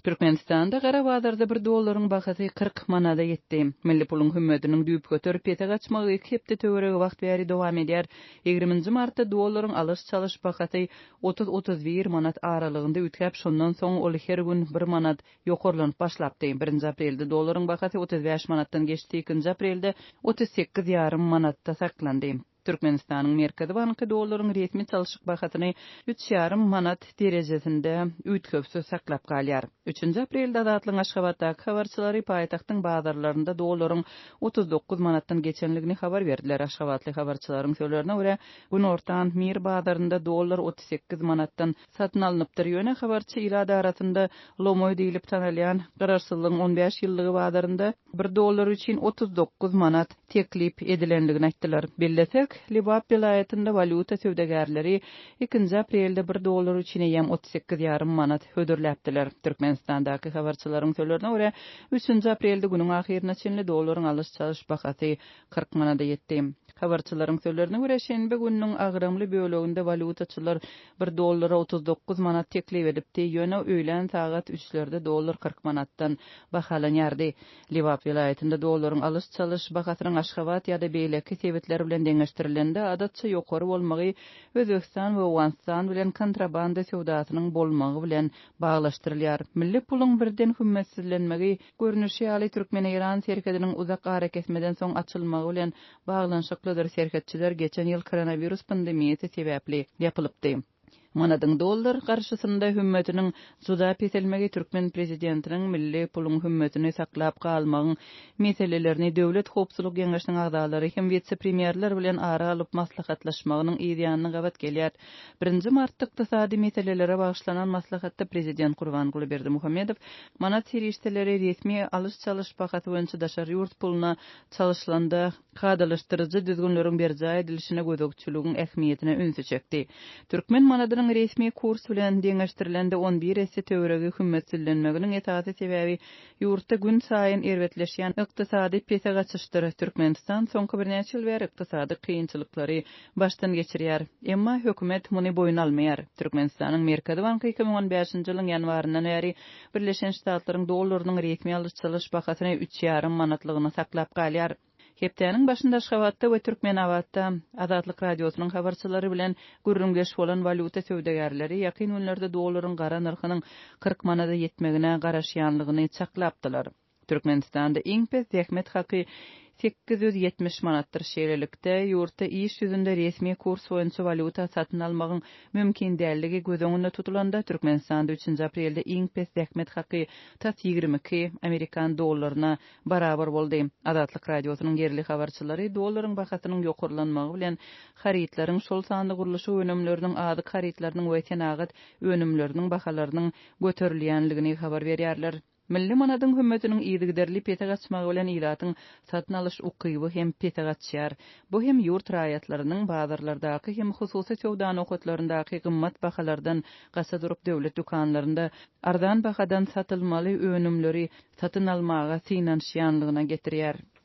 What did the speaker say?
Türkmenistanda gara bazarda bir dollaryň bahasy 40 manada ýetdi. Milli puluň hümmetiniň düýpgöter pese gaçmagy iki hepde töweregi wagt bäri dowam edýär. Ýigriminji martda dollaryň alyş-çalyş bahasy otuz-otuz bir manat aralygynda üýtgäp, şondan soň ol her gün bir manat ýokarlanyp başlapdy. Birinji aprelde dollaryň bahasy 35 manatdan geçdi, ikinji aprelde 38 ýarym manatda saklandy. Türkmenistanyň Merkezi banky dollaryň resmi çalşyk bahasyny üç ýarym manat derejesinde üýtgewsiz saklap galýar. Üçünji aprelde Azatlygyň Aşgabatdaky habarçylary paýtagtyň bazarlarynda dollaryň 39 manatdan geçenligini habar berdiler. Aşgabatly habarçylaryň sözlerine görä, günortan Mir bazarynda dollar 38 manatdan satyn alnypdyr. Ýöne habarçy ilat arasynda lomaý diýlip tanalýan Garaşsyzlygyň 15 ýyllygy bazarynda bir dollar üçin 39 manat teklip edilendigini aýtdylar. Bellesek, Lebap welaýatynda walýuta söwdagärleri ikinji aprelde bir dollar üçin eýýäm 38 ýarym manat hödürläpdiler. Türkmenistandaky habarçylaryň sözlerine görä, üçünji aprelde günüň ahyryna çenli dollaryň alyş-çalyş bahasy 40 manada ýetdi. Habarçylaryň sözlerine görä, şenbe gününiň agramly böleginde walýutaçylar bir dollara 39 manat teklip edipdi, ýöne öýlän sagat üçlerde dollar 40 manatdan bahalanýardy. Lebap welaýatynda dollaryň alyş-çalyş bahasynyň Aşgabat ýa-da beýleki sebitler bilen deňeşdirilende adatça ýokary bolmagy Özbegistan we Owganystan bilen kontrabanda söwdasynyň bolmagy bilen baglaşdyrylýar. Milli puluň birden hümmetsizlenmegi, görnüşi ýaly, türkmen-eýran serhediniň uzak arakesmeden soň açylmagy bilen baglanyşyklydyr. Serhetçiler geçen ýyl koronawirus pandemiýasy sebäpli ýapylypdy. Manadyň dollar garşysynda hümmetiniň juda peselmegi türkmen prezidentiniň milli puluň hümmetini saklap galmagyň meselelerini Döwlet howpsuzlyk geňeşiniň agzalary hem wise-premýerler bilen ara alyp maslahatlaşmagynyň yz ýanyna gabat gelýär. Birinji martda ykdysady meselelere bagyşlanan maslahatda prezident Gurbanguly Berdimuhamedow manat serişdeleri resmi alyş-çalyş bahasy boýunça daşary ýurt puluna çalşylanda kadalaşdyryjy düzgünleriň berjaý edilişine gözegçiligiň ähmiýetine ünsi çekdi. Türkmen manadynyň resmi kurs bilen deňeşdirilende on bir esse töweregi hümmetsizlenmeginiň esasy sebäbi ýurtda günsaýyn erbetleşýän ykdysady pese gaçyşdyr. Türkmenistan soňky birnäçe ýyl bäri ykdysady kynçylyklary başdan geçirýär. Emma hökümet muny boýun almaýar. Türkmenistanyň Merkezi banky 2015-nji ýylyň ýanwaryndan bäri Birleşen Ştatlaryň dollarynyň resmi alyş-çalyş bahasyny üç ýarym manatlygyna saklap galýar. Hepdäniň başynda Aşgabatda we Türkmenabatda Azatlyk Radiosynyň habarçylary bilen gürrüňdeş bolan walýuta söwdagärleri ýakyn günlerde dollaryň gara nyrhynyň 40 manada ýetmegine garaşýanlygyny çaklapdylar. Türkmenistanda iň pes zähmet haky 870 manatdyr. Şeýlelikde, ýurtda iş ýüzünde resmi kurs boýunça walýuta satyn almagyň mümkin däldigi göz öňünde tutulanda, Türkmenistanda üçünji aprelde iň pes zähmet haky tas 22 amerikan dollaryna barabar boldy. Azatlyk Radiosynyň ýerli habarçylary dollaryň bahasynyň ýokarlanmagy bilen harytlaryň, şol sanda gurluşyk önümleriniň, azyk harytlarynyň we senagat önümleriniň bahalarynyň göterilýänligini habar berýärler. Milli manadyň hümmetiniň yzygiderli pese gaçmagy bilen ilatyň satyn alyş ukyby hem pese gaçýar. Bu hem ýurt raýatlarynyň bazarlardaky hem hususy söwda nokatlaryndaky gymmat bahalardan gaça durup döwlet dükanlarynda arzan bahadan satylmaly önümleri satyn almaga synanyşýanlygyna getirýär.